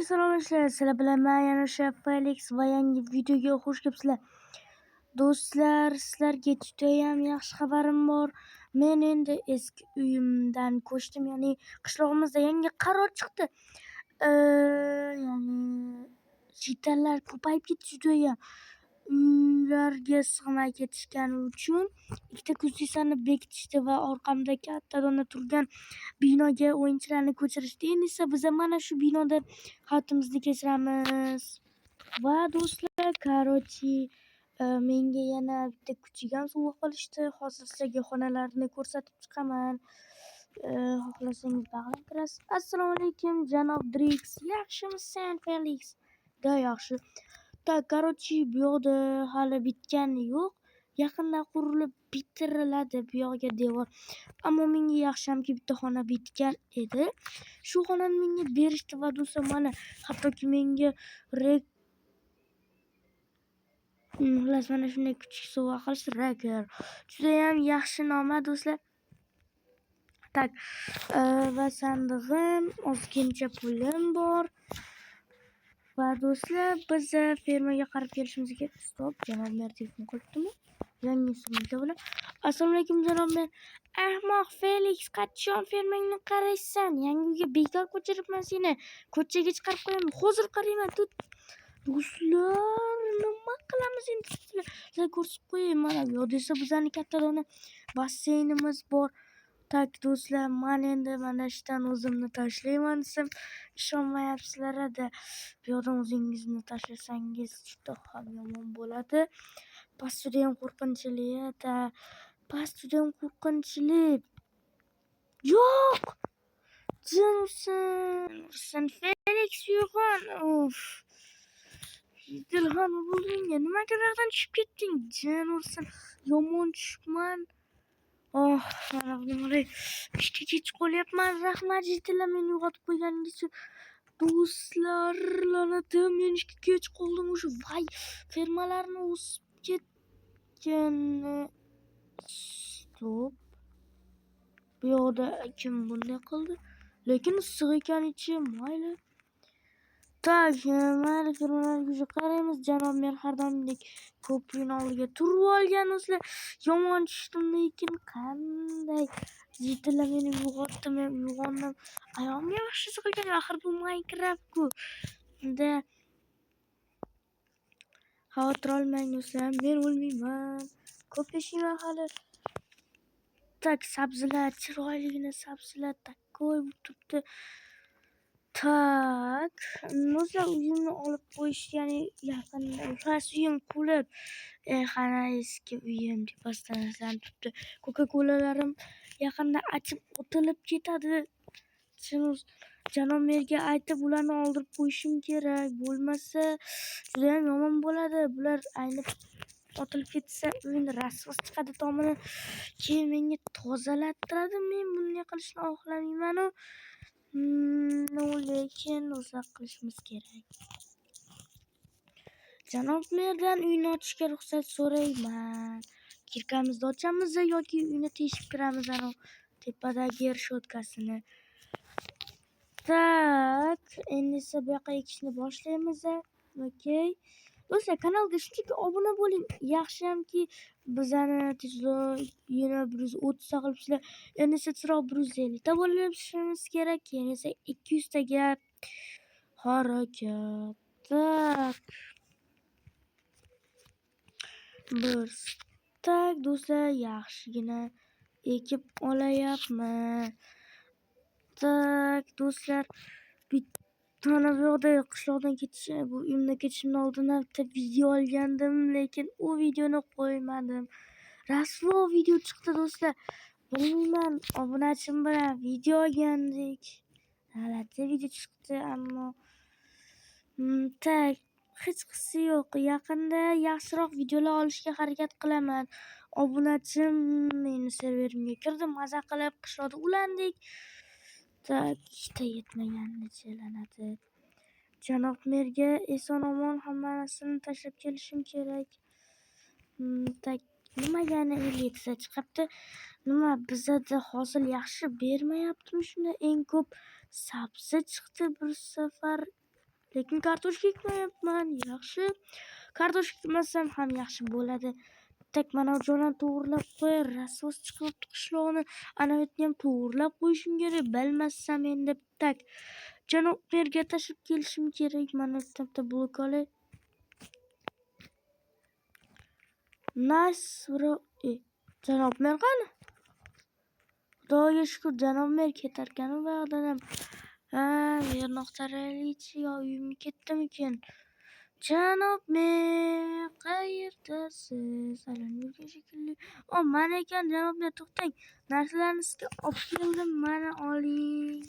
Salom, sizlar bilan men yana o'sha Felix va yangi videoga xush kelibsizlar. Do'stlar, sizlarga judayam yaxshi xabarim bor. Men endi eski uyimdan ko'chdim, ya'ni qishlog'imizda yangi qaror chiqdi. Ya'ni jitallar ko'payib ketdi judayam. Uylarga sig'may ketishgani uchun ikkita kuznetsani bekitishdi va orqamda katta dona turgan binoga o'yinchilarni ko'chirishdi. Endi esa biz mana shu binoda hayotimizni kechiramiz. Va do'stlar, короче, menga yana bitta kuchuk ham sovg'a qilishdi. Hozir sizlarga xonalarni ko'rsatib chiqaman. Xohlasangiz bag'rang kirasiz. Assalomu alaykum, janob Drix. Yaxshimisan, Felix? Да, yaxshi. Так, короче, bu yoqda hali bitgani yo'q. Yaqinda qurilib bitiriladi bu yog'iga devor. Ammo menga yaxshihamki bitta xona bitgan edi. Shu xonani menga berishdi va do'stlar, mana hattoki menga xullas mana shunday kuchuk sovg'a qilishdi. Reker. Judayam yaxshi nom, do'stlar. Так, va sandig'im, ozgincha pulim bor. Va do'stlar, biz fermaga qarab kelishimiz kerak. Стоп, janob mer telefon qilibdimi? Yangi instrumentlar bilan. Assalomu alaykum, janob mer. Ahmoq Felix, qachon fermangni qaraysan? Yangi uyga bekor ko'chiribman seni. Ko'chaga chiqarib qo'yaman. Hozir qarayman. Tut. Do'stlar, nima qilamiz endi? Sizlarga ko'rsatib qo'yay. Mana bu yoqda esa bizlarning katta dona basseynimiz bor. Так, do'stlar, man endi mana shudan o'zimni tashlayman desam, ishonmayapsizlar-da. Bu yoqdan o'zingizni tashlasangiz juda ham yomon bo'ladi. Past judayam qo'rqinchli, да. Past judayam qo'rqinchli. Yo'q! Jin ursin, ursin. Felix, uyg'on. Uf. Dilxon, nima bo'ldi menga? Nimaga bu yoqdan tushib ketding? Jin ursin. Yomon tushibman. Oh, mana bunday ishga kech qolyapman. Rahmat, jitilla, meni uyg'otib qo'yganingiz uchun. Do'stlar, la'natim, men ishga kech qoldim уже. Voy, fermalarni o'sib ketgani. Стоп. Bu yoqda kim bunday qildi? Lekin issiq ekan ichi, mayli. Так, mayli, fermalarga уже qaraymiz. Janob mer har doimgidek ko'prikni oldiga turib olgan, do'stlar. Yomon tushdim, lekin qanday jitilla meni uyg'otdi, men uyg'ondim. Oyog'imga yaxshi siqilgan, axir bu Minecraft-ku. Да. Xavotir olmang, do'stlar, men o'lmayman. Ko'p yashayman hali. Так, sabzilar, chiroyligina sabzilar такой bo'lib turibdi. Так, do'stlar, uyimni olib qo'yishdi, ya'ni yaqinda past uyim qulib, qana eski uyim tepasidan izlanib turibdi. Coca-Colalarim yaqinda achib otilib ketadi. Janob merga aytib, ularni oldirib qo'yishim kerak. Bo'lmasa judayam yomon bo'ladi. Bular aynib otilib ketsa, uyni rasvosi chiqadi tomini. Keyin menga tozalattiradi. Men bunday qilishni xohlamayman-u. Ну, lekin o'zlari qilishimiz kerak. Janob merdan uyni ochishga ruxsat so'rayman. Кирка mizni ochamiz yoki uyni teshib kiramiz anavi tepadagi решётка sini. Так, endi esa bu yoqqa ekishni boshlaymiz. Okey. Do'stlar, kanalga shunchaki obuna bo'ling. Yaxshiyamki bizani tezroq yana 130 ta qilibsizlar. Endi esa tezroq 150 ta bo'lishimiz kerak. Keyin esa 200 taga harakat. Так. Bir так, do'stlar, yaxshigina ekib olayapman. Так, do'stlar, mana bu yoqda qishloqdan ketish, bu uyimdan ketishimdan oldin bitta video olgandim, lekin u videoni qo'ymadim. Rasvo video chiqdi, do'stlar. Bilmayman, obunachim bilan video olgandik. G'alati video chiqdi, ammo так, hechqisi yo'q. Yaqinda yaxshiroq videolar olishga harakat qilaman. Obunachim meni serverimga kirdi, maza qilib qishloqda ulandik. Так, ikkita yetmaganicha, la'nati. Janob merga eson-omon hammasini tashlab kelishim kerak. Так, nimagani 57 ta chiqibdi? Nima, bizada hosil yaxshi bermayaptimi shunda? Eng ko'p sabzi chiqdi bir safar. Lekin kartoshka ekmayapman. Yaxshi. Kartoshka ekmasam ham yaxshi bo'ladi. Tak, mana joylarni to'g'irlab qo'yay. Rasvos chiqyapti qishloqni. Ana yerni ham to'g'irlab qo'yishim kerak. Bilmasam endi tak. Janob merga tashib kelishim kerak. Mana bitta blok olay. Nice bro. Janob mer qani? Xudoga shukur, janob mer ketarkan u yoqdan ham. Ha, yerni axtaraylikchi, yo uyimga ketdimikin? Janob mer, qayerdasiz? Aylanib yurgan shekilli. O, mana ekan janob mer, to'xtang. Narsalarni sizga olib keldim, mana oling.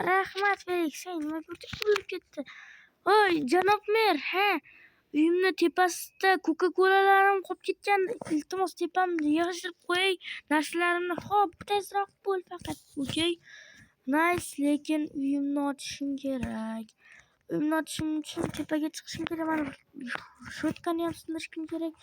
Rahmat, Felix. Hey, nima bo'ldi? Urilib ketdi. Voy, janob mer, ha. Uyimni tepasida Coca-Colalarim qolib ketgan. Iltimos, tepamni yig'ishtirib qo'yay narsalarimni. Xo'p, tezroq bo'l faqat. Okay. Nice, lekin uyimni ochishim kerak. Uyimni ochishim uchun tepaga chiqishim kerak. Mana shotkani ham sindirishim kerak.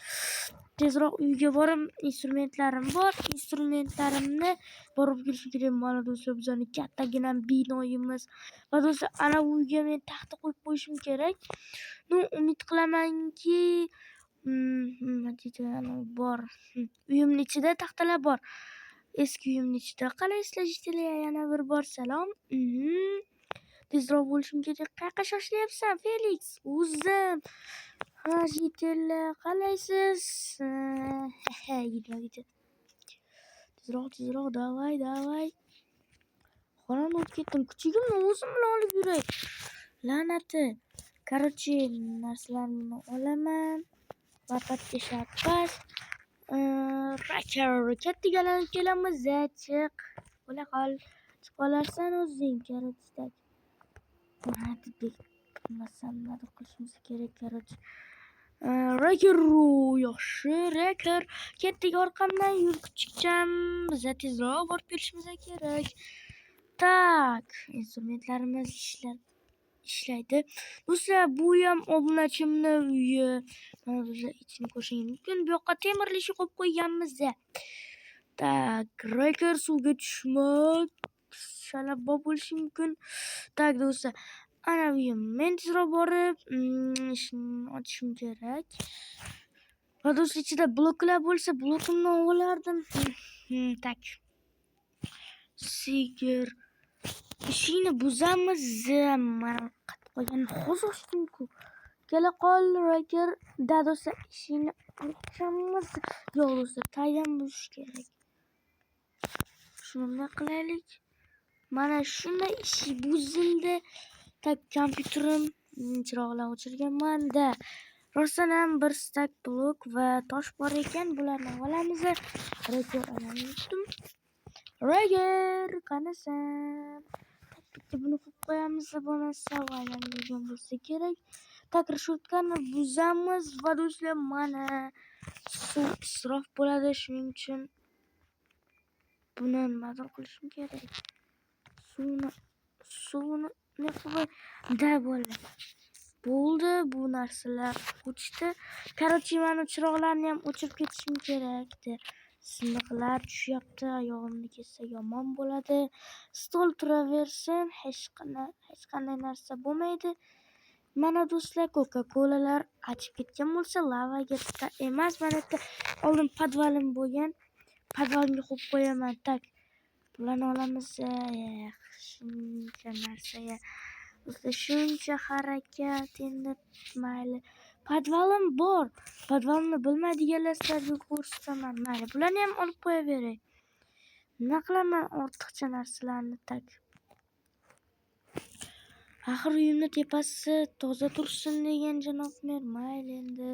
Tezroq uyga borib, instrumentlarim bor. Instrumentlarimni borib kelishim kerak. Mana do'stlar, bizning kattagina binoyimiz. Va do'stlar, ana uyga men taxta qo'yib qo'yishim kerak. Ну, umid qilamanki, bor. Uyimning ichida taxtalar bor. Eski uyimning ichida. Qalaysizlar, jitelar? Yana bir bor salom. Tezroq bo'lishim kerak. Qayoqqa shoshilyapsan, Felix? O'zim. Ha, jitelar, qalaysiz? Yigitlar. Tezroq, tezroq, davay, davay. Xonamni o'tib ketdim. Kuchugimni o'zim bilan olib yuray. La'nati. Короче, narsalarni olaman. Lopatga sharpas. Raker, kattaga aylanib kelamiz. Chiq. Bo'la qol. Chiqib olarsan o'zing. Короче, так. Bilmasam nimadir qilishimiz kerak, короче. Raker, yaxshi, Raker. Ketdik, orqamdan yur, kuchukcham. Biza tezroq borib kelishimiz kerak. Tak, instrumentlarimiz ishlaydi. Do'stlar, bu ham obunachimni uyi. Mana do'stlar, ichini ko'rishingiz mumkin. Bu yoqqa temirli eshik qo'yib qo'yganmiz. Tak, Raker, suvga tushma. Shalabbo bo'lishi mumkin. Tak, do'stlar, ana uyim. Men tezroq borib, eshikni ochishim kerak. Va do'stlar, ichida bloklar bo'lsa, blokimni olardim. Tak. Sigir. Eshikni buzamiz. Mana qatib qolgan. Hozir ochdim-ku. Kela qol, Raker. Da do'stlar, eshikni ochamiz. Yo'q do'stlar, taydan buzish kerak. Shuni nima qilaylik? Mana shunday eshik buzildi. Tak, kompyuterim chiroqlar o'chirganman-da. Rostdan ham bir stak blok va tosh bor ekan. Bularni olamiz. Raker, aylanib. Raker, qanasan? Bitta buni qo'yib qo'yamiz, bo'lmasa aylanib yurgan bo'lsa kerak. Tak, reshotkani buzamiz va do'stlar, mana suv isrof bo'ladi, shuning uchun buni nimadir qilishim kerak. Suvni ne qilib da bo'ldi. Bo'ldi, bu narsalar o'chdi. Короче, mana chiroqlarni ham o'chirib ketishim kerakdi. Siniqlar tushyapti, oyog'imni kessa yomon bo'ladi. Stol turaversin, hech qanday narsa bo'lmaydi. Mana do'stlar, Coca-Colalar achib ketgan bo'lsa, lavaga emas, mana yerda oldin podvalim bo'lgan. Podvalimga qo'yib qo'yaman. Tak. Bularni olamiz. Shuncha narsaga. Do'stlar, shuncha harakat endi mayli. Podvalim bor. Podvalni bilmaydiganlar sizlarga ko'rsataman. Mayli, bularni ham olib qo'yaveray. Nima qilaman ortiqcha narsalarni tak. Axir uyimni tepasi toza tursin degan janob mer. Mayli endi.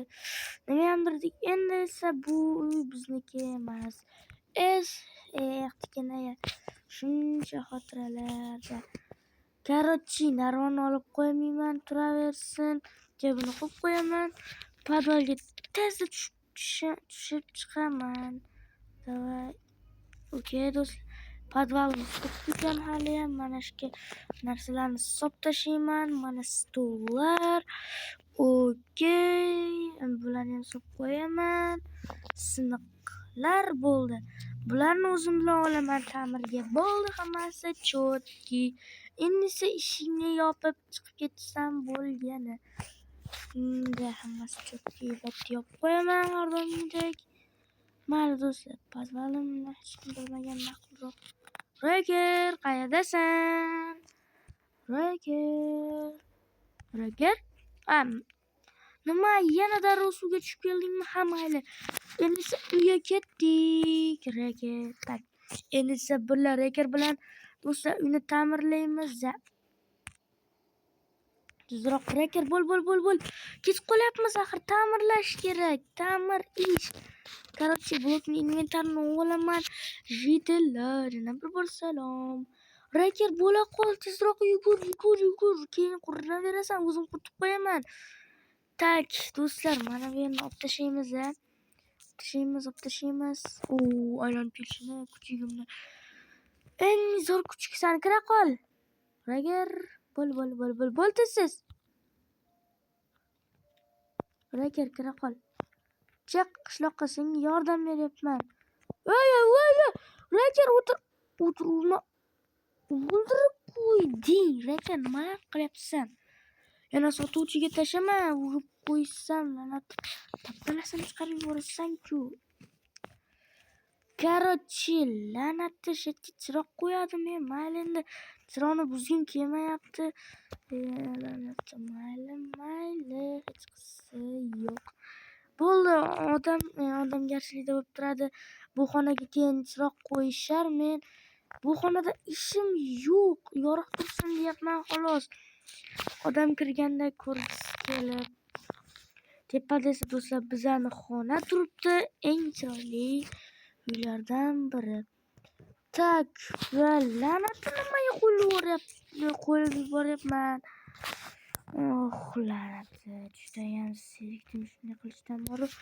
Nimayamdir endi esa bu uy bizniki emas. Ehtikina shuncha xotiralar. Короче, narvonni olib qo'ymayman, turaversin. Buni qo'yib qo'yaman. Podvalga tezda tushib chiqaman. Давай. Okey, do'stlar. Podvalimiz ekan haliyam. Mana shu narsalarni solib tashlayman. Mana stullar. Okey. Bularni ham solib qo'yaman. Siniqlar bo'ldi. Bularni o'zim bilan olaman ta'mirga. Bo'ldi hammasi чётки. Endi esa eshikni yopib chiqib ketsam bo'lgani. Endi hammasi cho'tki yopib qo'yaman har doimgidek. Mayli do'stlar, podvalimni hech kim bilmagan ma'qulroq. Reker, qayerdasan? Reker. Reker? Nima, yana darrov suvga tushib keldingmi? Ha, mayli. Endi esa uyga ketdik. Reker. Tak. Endi esa birga Reker bilan do'stlar uyni ta'mirlaymiz. Tezroq Reker, bo'l bo'l bo'l bo'l. Kech qolyapmiz axir, ta'mirlash kerak. Ta'mir ish. Короче, blokni inventarini olaman. Житель lar, yana bir bor salom. Reker, bo'la qol, tezroq yugur, yugur, yugur. Keyin quritaverasan, o'zim quritib qo'yaman. Так, do'stlar, mana bu yerni olib tashlaymiz a. Tashlaymiz, olib tashlaymiz. O, aylanib kelishini kuchugimni. Eng zo'r kuchuksan, kira qol. Reker, bo'l bo'l bo'l bo'l bo'l tez. Reker, kira qol. Chiq, qishloqqa senga yordam beryapman. Voy voy voy! Reker, o'tir. O'tir, urma. O'ldirib qo'yding. Reker, nimalar qilyapsan? Yana sotuvchiga tashlama, urib qo'ysam, la'nat. Dabdalasini chiqarib yuborasan-ku. Короче, la'natni shu yerga chiroq qo'yadim men. Mayli endi chiroqni buzgim kelmayapti. La'nat, mayli, mayli, hechqisi yo'q. Bo'ldi, odam odamgarchilikda bo'lib turadi. Bu xonaga keyin chiroq qo'yishar men. Bu xonada ishim yo'q. Yorug' tursin deyapman xolos. Odam kirganda ko'rgisi kelib. Tepada esa do'stlar bizani xona turibdi. Eng chiroyli uylardan biri. Так, va la'natni nimaga qo'yib yuboryapman. Oh, la'natni, judayam zerikdim shunday qilishdan borib.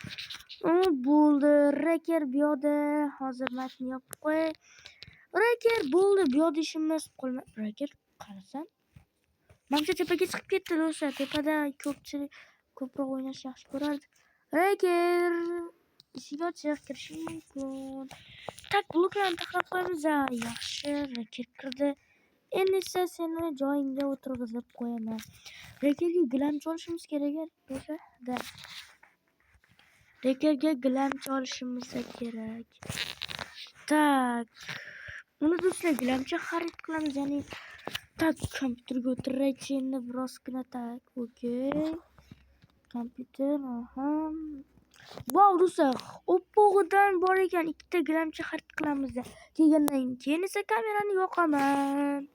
Bo'ldi, Reker bu yoqda. Hozir matni yopib qo'yay. Reker, bo'ldi, bu yoqda ishimiz qolma. Reker, qarasan. Manimcha tepaga chiqib ketdi do'stlar. Tepada ko'pchilik ko'proq o'ynashni yaxshi ko'rardi. Reker, eshik ochiq, kirishing mumkin. Так, bloklarni taxlab qo'yamiz. Yaxshi, Reker kirdi. Endi esa seni joyingga o'tirg'izib qo'yaman. Rekerga gilamcha olishimiz kerak do'stlar. Да. Rekerga gilamcha olishimiz kerak. Так. Uni do'stlar gilamcha xarid qilamiz, ya'ni так, kompyuterga o'tiraychi endi birozgina. Так, okey. Kompyuter, aha. Vau, do'stlar, oppog'idan bor ekan, ikkita gilamcha xarid qilamiz. Kelgandan keyin esa kamerani yoqaman.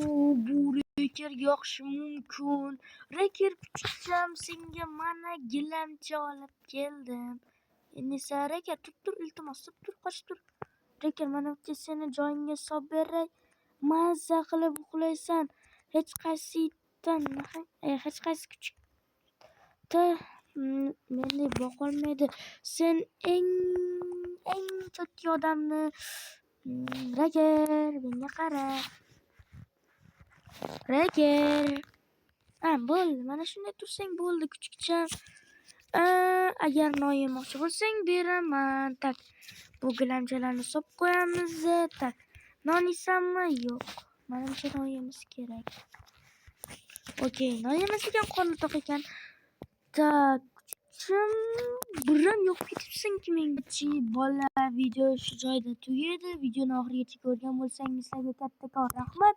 O, bu Rekerga yoqishi mumkin. Reker kuchukcham, senga mana gilamcha olib keldim. Endi esa Reker, turib tur, iltimos, turib tur, qochib tur. Reker, mana bu yerga seni joyingga solib beray. Mazza qilib uxlaysan. Hech qaysi itdan, hech qaysi kuchukda mendek boqolmaydi. Sen eng eng cho'tki odamni. Reker, menga qara. Reker. Ha, bo'ldi. Mana shunday tursang bo'ldi, kuchukcham. Agar non yemoqchi bo'lsang beraman. Так, bu gilamchalarni solib qo'yamiz. Так, non yeysanmi? Yo'q. Manimcha non yemas kerak. Okey, non yemas ekan, qorni to'q ekan. Так, kuchukcham, biram yo'q ketibsan-ki menga. Bolalar, video shu joyda tugaydi. Videoni oxirigacha ko'rgan bo'lsangiz, sizlarga kattakon rahmat.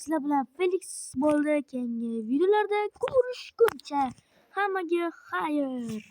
Sizlar bilan Felix bo'ldi. Keyingi videolarda ko'rishguncha hammaga xayr.